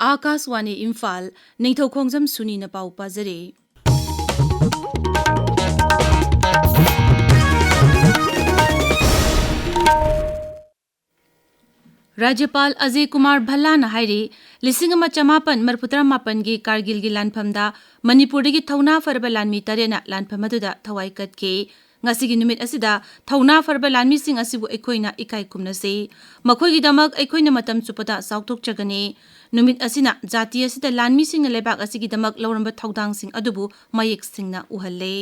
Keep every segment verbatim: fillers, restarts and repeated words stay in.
ꯑꯥꯀꯥꯁꯋꯥꯅꯤ ꯏꯝꯐꯥꯜ, ꯅꯤꯡꯊꯧ ꯈꯣꯡꯖꯝ ꯁꯨꯅꯤꯅ ꯄꯥꯎ ꯄꯥꯖꯔꯤ꯫ ꯔꯥꯖ꯭ꯌꯄꯥꯜ ꯑꯖꯌ ꯀꯨꯃꯥꯔ ꯚꯜꯂꯥꯅ ꯍꯥꯏꯔꯤ, ꯂꯤꯁꯤꯡ ꯑꯃ ꯆꯃꯥꯄꯟ ꯃꯔꯤꯐꯨꯇꯔꯥ ꯃꯥꯄꯟꯒꯤ ꯀꯥꯔꯒꯤꯜꯒꯤ ꯂꯥꯟꯐꯝꯗ ꯃꯅꯤꯄꯨꯔꯗꯒꯤ ꯊꯧꯅꯥ ꯐꯔꯕ ꯂꯥꯟꯃꯤ ꯇꯔꯦꯠꯅ ꯂꯥꯟꯐꯝ ꯑꯗꯨꯗ ꯊꯋꯥꯏ ꯀꯠꯈꯤ꯫ ꯉꯁꯤꯒꯤ ꯅꯨꯃꯤꯠ ꯑꯁꯤꯗ ꯊꯧꯅꯥ ꯐꯔꯕ ꯂꯥꯟꯃꯤꯁꯤꯡ ꯑꯁꯤꯕꯨ ꯑꯩꯈꯣꯏꯅ ꯏꯀꯥꯏ ꯈꯨꯝꯅꯁꯤ꯫ ꯃꯈꯣꯏꯒꯤꯗꯃꯛ ꯑꯩꯈꯣꯏꯅ ꯃꯇꯝ ꯆꯨꯞꯄꯗ ꯆꯥꯎꯊꯣꯛꯆꯒꯅꯤ꯫ ꯅꯨꯃꯤꯠ ꯑꯁꯤꯅ ꯖꯥꯇꯤ ꯑꯁꯤꯗ ꯂꯥꯟꯃꯤꯁꯤꯡꯅ ꯂꯩꯕꯥꯛ ꯑꯁꯤꯒꯤꯗꯃꯛ ꯂꯧꯔꯝꯕ ꯊꯧꯗꯥꯡꯁꯤꯡ ꯑꯗꯨꯕꯨ ꯃꯌꯦꯛ ꯁꯦꯡꯅ ꯎꯍꯜꯂꯦ꯫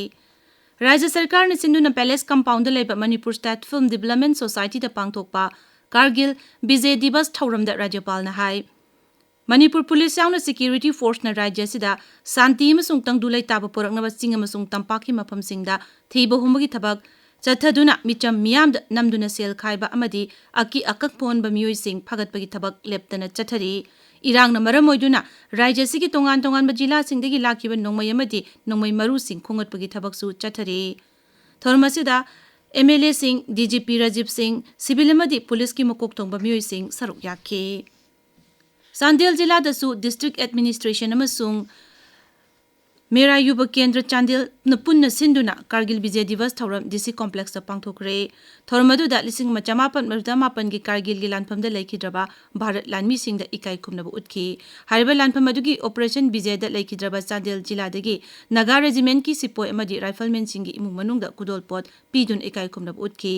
ꯔꯥꯖ꯭ꯌ ꯁꯔꯀꯥꯔꯅ ꯁꯤꯟꯗꯨꯅ ꯄꯦꯂꯦꯁ ꯀꯝꯄꯥꯎꯟꯗ ꯂꯩꯕ ꯃꯅꯤꯄꯨꯔ ꯁ꯭ꯇꯦꯠ ꯐꯤꯜꯝ ꯗꯤꯕꯂꯞꯃꯦꯟ ꯁꯣꯁꯥꯏꯇꯤꯗ ꯄꯥꯡꯊꯣꯛꯄ ꯀꯥꯔꯒꯤꯜ ꯕꯤꯖꯦ ꯗꯤꯕꯁ ꯊꯧꯔꯝꯗ ꯔꯥꯖ꯭ꯌꯄꯥꯜꯅ ꯍꯥꯏ, ꯃꯅꯤꯄꯨꯔ ꯄꯨꯂꯤꯁ ꯌꯥꯎꯅ ꯁꯦꯀ꯭ꯌꯨꯔꯤꯇꯤ ꯐꯣꯔꯁꯅ ꯔꯥꯖ꯭ꯌ ꯑꯁꯤꯗ ꯁꯥꯟꯇꯤ ꯑꯃꯁꯨꯡ ꯇꯪꯗꯨ ꯂꯩꯇꯥꯕ ꯄꯨꯔꯛꯅꯕ ꯆꯤꯡ ꯑꯃꯁꯨꯡ ꯇꯝꯄꯥꯛꯀꯤ ꯃꯐꯝꯁꯤꯡꯗ ꯊꯤꯕ ꯍꯨꯝꯕꯒꯤ ꯊꯕꯛ ꯆꯠꯊꯗꯨꯅ ꯃꯤꯆꯝ ꯃꯤꯌꯥꯝꯗ ꯅꯝꯗꯨꯅ ꯁꯦꯜ ꯈꯥꯏꯕ ꯑꯃꯗꯤ ꯑꯀꯤ ꯑꯀꯪ ꯐꯣꯡꯍꯟꯕ ꯃꯤꯑꯣꯏꯁꯤꯡ ꯐꯥꯒꯠꯄꯒꯤ ꯊꯕꯛ ꯂꯦꯞꯇꯅ ꯆꯠꯊꯔꯤ꯫ ꯏꯔꯥꯡꯅ ꯃꯔꯝ ꯑꯣꯏꯗꯨꯅ ꯔꯥꯖ꯭ꯌ ꯑꯁꯤꯒꯤ ꯇꯣꯉꯥꯟ ꯇꯣꯉꯥꯟꯕ ꯖꯤꯂꯥꯁꯤꯡꯗꯒꯤ ꯂꯥꯛꯈꯤꯕ ꯅꯣꯡꯃꯩ ꯑꯃꯗꯤ ꯅꯣꯡꯃꯩ ꯃꯔꯨꯁꯤꯡ ꯈꯣꯝꯒꯠꯄꯒꯤ ꯊꯕꯛꯁꯨ ꯆꯠꯊꯔꯤ꯫ ꯊꯧꯔꯝ ꯑꯁꯤꯗ M L ꯑꯦꯁꯤꯡ, D G P Rajiv ꯁꯤꯡ, ꯁꯤꯚꯤꯜ ꯑꯃꯗꯤ ꯄꯨꯂꯤꯁꯀꯤ ꯃꯀꯣꯛ ꯊꯣꯡꯕ ꯃꯤꯑꯣꯏꯁꯤꯡ ꯁꯔꯨꯛ ꯌꯥꯈꯤ꯫ ꯆꯥꯟꯗꯦꯜ ꯖꯤꯂꯥꯗꯁꯨ ꯗꯤꯁꯇ꯭ꯔꯤꯛ ꯑꯦꯗꯃꯤꯅꯤꯁꯇ꯭ꯔꯦꯁꯟ ꯑꯃꯁꯨꯡ ꯃꯦꯔꯥ ꯌꯨꯕ ꯀꯦꯟꯗ꯭ꯔ ꯆꯥꯟꯗꯦꯜꯅ ꯄꯨꯟꯅ ꯁꯤꯟꯗꯨꯅ ꯀꯥꯔꯒꯤꯜ ꯕꯤꯖꯦ ꯗꯤꯕꯁ ꯊꯧꯔꯝ ꯗꯤ ꯁꯤ ꯀꯣꯝꯄ꯭ꯂꯦꯛꯁꯇ ꯄꯥꯡꯊꯣꯛꯈ꯭ꯔꯦ꯫ ꯊꯧꯔꯝ ꯑꯗꯨꯗ ꯂꯤꯁꯤꯡ ꯑꯃ ꯆꯃꯥꯄꯟ ꯃꯔꯤꯐꯨꯇꯔꯥ ꯃꯥꯄꯟꯒꯤ ꯀꯥꯔꯒꯤꯜꯒꯤ ꯂꯥꯟꯐꯝꯗ ꯂꯩꯈꯤꯗ꯭ꯔꯕ ꯚꯥꯔꯠ ꯂꯥꯟꯃꯤꯁꯤꯡꯗ ꯏꯀꯥꯏ ꯈꯨꯝꯅꯕ ꯎꯠꯈꯤ꯫ ꯍꯥꯏꯔꯤꯕ ꯂꯥꯟꯐꯝ ꯑꯗꯨꯒꯤ ꯑꯣꯄꯔꯦꯁꯟ ꯕꯤꯖꯦꯗ ꯂꯩꯈꯤꯗ꯭ꯔꯕ ꯆꯥꯟꯗꯦꯜ ꯖꯤꯂꯥꯗꯒꯤ ꯅꯥꯒꯥ ꯔꯦꯖꯤꯃꯦꯟꯠꯀꯤ ꯁꯤꯄꯣꯏ ꯑꯃꯗꯤ ꯔꯥꯏꯐꯜꯃꯦꯟꯁꯤꯡꯒꯤ ꯏꯃꯨꯡ ꯃꯅꯨꯡꯗ ꯈꯨꯗꯣꯜꯄꯣꯠ ꯄꯤꯗꯨꯅ ꯏꯀꯥꯏ ꯈꯨꯝꯅꯕ ꯎꯠꯈꯤ꯫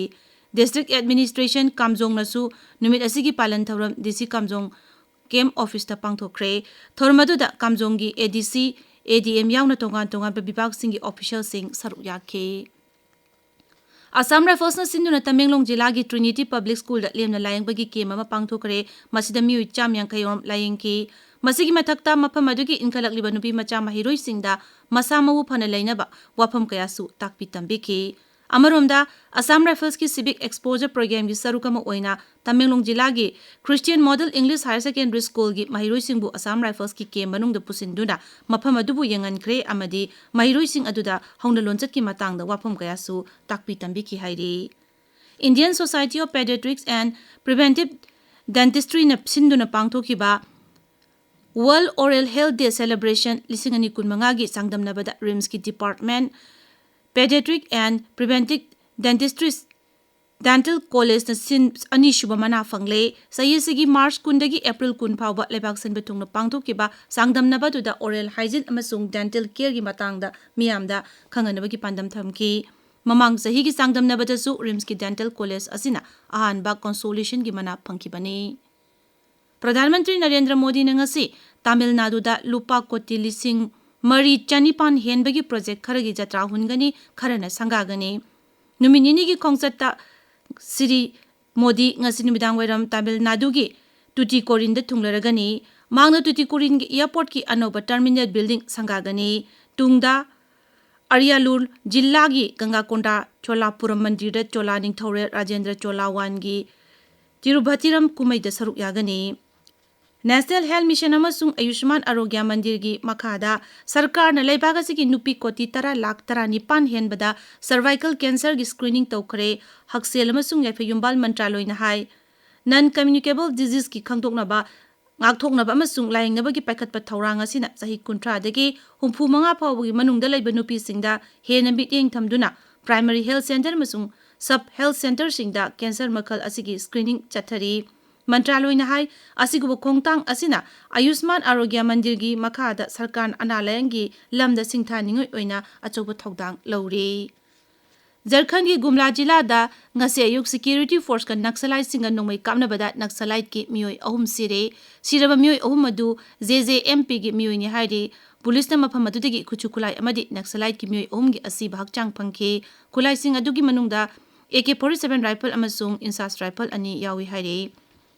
ꯗꯤꯁꯇ꯭ꯔꯤꯛ ꯑꯦꯗꯃꯤꯅꯤꯁꯇ꯭ꯔꯦꯁꯟ ꯀꯥꯝꯖꯣꯡꯅꯁꯨ ꯅꯨꯃꯤꯠ ꯑꯁꯤꯒꯤ ꯄꯥꯂꯟ ꯊꯧꯔꯝ ꯗꯤ ꯁꯤ ꯀꯥꯝꯖꯣꯡ ꯀꯦꯝꯞ ꯑꯣꯐꯤꯁꯇ ꯄꯥꯡꯊꯣꯛꯈ꯭ꯔꯦ꯫ ꯊꯧꯔꯝ ꯑꯗꯨꯗ ꯀꯥꯝꯖꯣꯡꯒꯤ ꯑꯦ ꯗꯤ ꯁꯤ, ꯑꯦ ꯗꯤ ꯑꯦꯝ ꯌꯥꯎꯅ ꯇꯣꯉꯥꯟ ꯇꯣꯉꯥꯟꯕ ꯕꯤꯚꯥꯒꯁꯤꯡꯒꯤ ꯑꯣꯐꯤꯁꯤꯌꯦꯜꯁꯤꯡ ꯁꯔꯨꯛ ꯌꯥꯈꯤ꯫ ꯑꯁꯥꯝ ꯔꯥꯏꯐꯜꯁꯅ ꯁꯤꯟꯗꯨꯅ ꯇꯃꯦꯡꯂꯣꯡ ꯖꯤꯂꯥꯒꯤ ꯇ꯭ꯔꯤꯅꯤꯇꯤ ꯄꯕ꯭ꯂꯤꯛ ꯁ꯭ꯀꯨꯜꯗ ꯂꯦꯝꯅ ꯂꯥꯌꯦꯡꯕꯒꯤ ꯀꯦꯝꯞ ꯑꯃ ꯄꯥꯡꯊꯣꯛꯈ꯭ꯔꯦ꯫ ꯃꯁꯤꯗ ꯃꯤꯑꯣꯏ ꯆꯥꯝꯃ ꯌꯥꯡꯈꯩ ꯔꯣꯝ ꯂꯥꯌꯦꯡꯈꯤ꯫ ꯃꯁꯤꯒꯤ ꯃꯊꯛꯇ ꯃꯐꯝ ꯑꯗꯨꯒꯤ ꯏꯟꯈꯠꯂꯛꯂꯤꯕ ꯅꯨꯄꯤ ꯃꯆꯥ ꯃꯍꯩꯔꯣꯏꯁꯤꯡꯗ ꯃꯁꯥ ꯃꯎ ꯐꯅ ꯂꯩꯅꯕ ꯋꯥꯐꯝ ꯀꯌꯥꯁꯨ ꯇꯥꯛꯄꯤ ꯇꯝꯕꯤꯈꯤ꯫ ꯑꯃꯔꯣꯝꯗ, ꯑꯁꯥꯝ ꯔꯥꯏꯐꯜꯁꯀꯤ ꯁꯤꯚꯤꯛ ꯑꯦꯛꯁꯄꯣꯖꯔ ꯄ꯭ꯔꯣꯒ꯭ꯔꯥꯝꯒꯤ ꯁꯔꯨꯛ ꯑꯃ ꯑꯣꯏꯅ ꯇꯃꯦꯡꯂꯣꯡ ꯖꯤꯂꯥꯒꯤ Christian model English higher secondary ꯁ꯭ꯀꯨꯜꯒꯤ ꯃꯍꯩꯔꯣꯏꯁꯤꯡꯕꯨ ꯑꯁꯥꯝ ꯔꯥꯏꯐꯜꯁꯀꯤ ꯀꯦꯝꯞ ꯃꯅꯨꯡꯗ ꯄꯨꯁꯤꯟꯗꯨꯅ ꯃꯐꯝ ꯑꯗꯨꯕꯨ ꯌꯦꯡꯍꯟꯈ꯭ꯔꯦ ꯑꯃꯗꯤ ꯃꯍꯩꯔꯣꯏꯁꯤꯡ ꯑꯗꯨꯗ ꯍꯧꯅ ꯂꯣꯟꯆꯠꯀꯤ ꯃꯇꯥꯡꯗ ꯋꯥꯐꯝ ꯀꯌꯥꯁꯨ ꯇꯥꯛꯄꯤ ꯇꯝꯕꯤꯈꯤ ꯍꯥꯏꯔꯤ꯫ Indian Society of Pediatrics and Preventive Dentistryꯅ ꯁꯤꯟꯗꯨꯅ ꯄꯥꯡꯊꯣꯛꯈꯤꯕ World Oral Health Day Celebration ꯂꯤꯁꯤꯡ ꯑꯅꯤ ꯀꯨꯟꯃꯉꯥꯒꯤ ꯆꯥꯡꯗꯝꯅꯕꯗ RIMSꯀꯤ Department Pediatric and Preventive Dentistry Dental Collegeꯅ ꯁꯤꯟ ꯑꯅꯤꯁꯨꯕ ꯃꯅꯥ ꯐꯪꯂꯦ꯫ ꯆꯍꯤ ꯑꯁꯤꯒꯤ March ꯀꯨꯟꯗꯒꯤ April ꯀꯨꯟ ꯐꯥꯎꯕ ꯂꯩꯕꯥꯛ ꯁꯤꯟꯕ ꯊꯨꯡꯅ ꯄꯥꯡꯊꯣꯛꯈꯤꯕ ꯆꯥꯡꯗꯝꯅꯕ ꯑꯗꯨꯗ oral hygiene ꯑꯃꯁꯨꯡ dental careꯒꯤ ꯃꯇꯥꯡꯗ ꯃꯤꯌꯥꯝꯗ ꯈꯪꯍꯟꯅꯕꯒꯤ ꯄꯥꯟꯗꯝ ꯊꯝꯈꯤ꯫ ꯃꯃꯥꯡ ꯆꯍꯤꯒꯤ ꯆꯥꯡꯗꯝꯅꯕꯗꯁꯨ RIMSꯀꯤ Dental College ꯑꯁꯤꯅ ꯑꯍꯥꯟꯕ consolationꯒꯤ ꯃꯅꯥ ꯐꯪꯈꯤꯕꯅꯤ꯫ ꯄ꯭ꯔꯙꯥꯟ ꯃꯟꯇ꯭ꯔꯤ ꯅꯔꯦꯟꯗ꯭ꯔ ꯃꯣꯗꯤꯅ ꯉꯁꯤ ꯇꯥꯃꯤꯜ ꯅꯥꯗꯨꯗ ꯂꯨꯄꯥ ꯀꯣꯇꯤ ꯂꯤꯁꯤꯡ ꯃꯔꯤ ꯆꯅꯤꯄꯥꯟ ꯍꯦꯟꯕꯒꯤ project ꯈꯔꯒꯤ ꯖꯇ꯭ꯔꯥ ꯍꯨꯟꯒꯅꯤ, ꯈꯔꯅ ꯁꯪꯒꯥꯒꯅꯤ꯫ ꯅꯨꯃꯤꯠ ꯅꯤꯅꯤꯒꯤ ꯈꯣꯡꯆꯠꯇ ꯁ꯭ꯔꯤ ꯃꯣꯗꯤ ꯉꯁꯤ ꯅꯨꯃꯤꯗꯥꯡ ꯋꯥꯏꯔꯝ ꯇꯥꯃꯤꯜ ꯅꯥꯗꯨꯒꯤ ꯇꯨꯇꯤꯀꯣꯔꯤꯟꯗ ꯊꯨꯡꯂꯔꯒꯅꯤ꯫ ꯃꯍꯥꯛꯅ ꯇꯨꯇꯤꯀꯣꯔꯤꯟꯒꯤ airportꯀꯤ ꯑꯅꯧꯕ terminal building ꯁꯪꯒꯥꯒꯅꯤ꯫ ꯇꯨꯡꯗ ꯑꯔꯤꯌꯥꯂꯨꯔ ꯖꯤꯂꯥꯒꯤ ꯒꯪꯒꯥꯀꯣꯟꯗꯥ ꯆꯣꯂꯥꯄꯨꯔꯝ ꯃꯟꯗꯤꯔꯗ ꯆꯣꯂꯥ ꯅꯤꯡꯊꯧꯔꯦꯜ ꯔꯥꯖꯦꯟꯗ꯭ꯔ ꯆꯣꯂꯥ ꯋꯥꯟꯒꯤ ꯇꯤꯔꯨꯚꯇꯤꯔꯝ ꯀꯨꯝꯍꯩꯗ ꯁꯔꯨꯛ ꯌꯥꯒꯅꯤ꯫ National Health Mission ꯑꯃꯁꯨꯡ ꯑꯌꯨꯁꯃꯥꯟ ꯑꯔꯣꯒ꯭ꯌ ꯃꯟꯗꯤꯔꯒꯤ ꯃꯈꯥꯗ ꯁꯔꯀꯥꯔꯅ ꯂꯩꯕꯥꯛ ꯑꯁꯤꯒꯤ ꯅꯨꯄꯤ ꯀꯣꯇꯤ ꯇꯔꯥ ꯂꯥꯈ ꯇꯔꯥꯅꯤꯄꯥꯟ ꯍꯦꯟꯕꯗ cervical cancerꯒꯤ screening ꯇꯧꯈ꯭ꯔꯦ꯫ ꯍꯛꯁꯦꯜ ꯑꯃꯁꯨꯡ ꯌꯥꯏꯐ ꯌꯨꯝꯕꯥꯜ ꯃꯟꯇ꯭ꯔꯥꯂꯣꯏꯅ ꯍꯥꯏ, non communicable diseaseꯀꯤ ꯈꯪꯗꯣꯛꯅꯕ, ꯉꯥꯛꯊꯣꯛꯅꯕ ꯑꯃꯁꯨꯡ ꯂꯥꯌꯦꯡꯅꯕꯒꯤ ꯄꯥꯏꯈꯠꯄ ꯊꯧꯔꯥꯡ ꯑꯁꯤꯅ ꯆꯍꯤ ꯀꯨꯟꯊ꯭ꯔꯥꯗꯒꯤ ꯍꯨꯝꯐꯨ ꯃꯉꯥ ꯐꯥꯎꯕꯒꯤ ꯃꯅꯨꯡꯗ ꯂꯩꯕ ꯅꯨꯄꯤꯁꯤꯡꯗ ꯍꯦꯟꯅ ꯃꯤꯠꯌꯦꯡ ꯊꯝꯗꯨꯅ primary health centre ꯑꯃꯁꯨꯡ sub health centreꯁꯤꯡꯗ cancer ꯃꯈꯜ ꯑꯁꯤꯒꯤ screening ꯆꯠꯊꯔꯤ꯫ ꯃꯟꯇ꯭ꯔꯥꯂꯣꯏꯅ ꯍꯥꯏ, ꯑꯁꯤꯒꯨꯝꯕ ꯈꯣꯡꯊꯥꯡ ꯑꯁꯤꯅ ꯑꯌꯨꯁꯃꯥꯟ ꯑꯔꯣꯒ꯭ꯌ ꯃꯟꯗꯤꯔꯒꯤ ꯃꯈꯥꯗ ꯁꯔꯀꯥꯔꯅ ꯑꯅꯥ ꯂꯥꯌꯦꯡꯒꯤ ꯂꯝꯗ ꯁꯤꯡꯊꯥꯅꯤꯡꯉꯥꯏ ꯑꯣꯏꯅ ꯑꯆꯧꯕ ꯊꯧꯗꯥꯡ ꯂꯧꯔꯤ꯫ ꯖꯔꯈꯟꯒꯤ ꯒꯨꯝꯂꯥ ꯖꯤꯂꯥꯗ ꯉꯁꯤ ꯑꯌꯨꯛ security forceꯀ Naxaliteꯁꯤꯡꯒ ꯅꯣꯡꯃꯩ ꯀꯥꯞꯅꯕꯗ Naxaliteꯀꯤ ꯃꯤꯑꯣꯏ ꯑꯍꯨꯝ ꯁꯤꯔꯦ꯫ ꯁꯤꯔꯕ ꯃꯤꯑꯣꯏ ꯑꯍꯨꯝ ꯑꯗꯨ JJMPꯒꯤ ꯃꯤꯑꯣꯏꯅꯤ ꯍꯥꯏꯔꯤ꯫ ꯄꯨꯂꯤꯁꯅ ꯃꯐꯝ ꯑꯗꯨꯗꯒꯤ ꯈꯨꯠꯁꯨ ꯈꯨꯠꯂꯥꯏ ꯑꯃꯗꯤ Naxaliteꯀꯤ ꯃꯤꯑꯣꯏ ꯑꯍꯨꯝꯒꯤ ꯑꯁꯤꯕ ꯍꯛꯆꯥꯡ ꯐꯪꯈꯤ꯫ ꯈꯨꯠꯂꯥꯏꯁꯤꯡ ꯑꯗꯨꯒꯤ ꯃꯅꯨꯡꯗ AK forty seven rifle ꯑꯃꯁꯨꯡ INSAS rifle ꯑꯅꯤ ꯌꯥꯎꯏ ꯍꯥꯏꯔꯤ꯫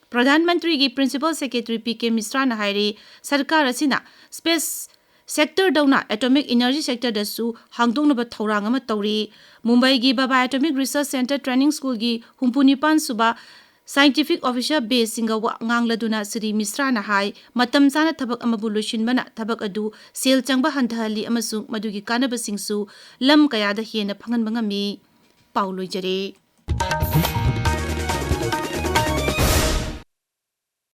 ꯄ꯭ꯔꯙꯥꯟ ꯃꯟꯇ꯭ꯔꯤꯒꯤ Principal Secretary ꯄꯤ ꯀꯦ ꯃꯤꯁ꯭ꯔꯥꯅ ꯍꯥꯏꯔꯤ, ꯁꯔꯀꯥꯔ ꯑꯁꯤꯅ space sectorꯗꯧꯅ atomic energy sectorꯗꯁꯨ ꯍꯥꯡꯗꯣꯛꯅꯕ ꯊꯧꯔꯥꯡ ꯑꯃ ꯇꯧꯔꯤ꯫ ꯃꯨꯝꯕꯥꯏꯒꯤ ꯕꯥꯕꯥ Atomic Research Centre Training Schoolꯒꯤ ꯍꯨꯝꯐꯨ ꯅꯤꯄꯥꯟ ꯁꯨꯕ scientific officer batchꯁꯤꯡꯒ ꯋꯥ ꯉꯥꯡꯂꯗꯨꯅ ꯁ꯭ꯔꯤ ꯃꯤꯁ꯭ꯔꯥꯅ ꯍꯥꯏ, ꯃꯇꯝ ꯆꯥꯅ ꯊꯕꯛ ꯑꯃꯕꯨ ꯂꯣꯏꯁꯤꯟꯕꯅ ꯊꯕꯛ ꯑꯗꯨ ꯁꯦꯜ ꯆꯪꯕ ꯍꯟꯊꯍꯜꯂꯤ ꯑꯃꯁꯨꯡ ꯃꯗꯨꯒꯤ ꯀꯥꯟꯅꯕꯁꯤꯡꯁꯨ ꯂꯝ ꯀꯌꯥꯗ ꯍꯦꯟꯅ ꯐꯪꯍꯟꯕ ꯉꯝꯃꯤ꯫ ꯄꯥꯎ ꯂꯣꯏꯖꯔꯦ꯫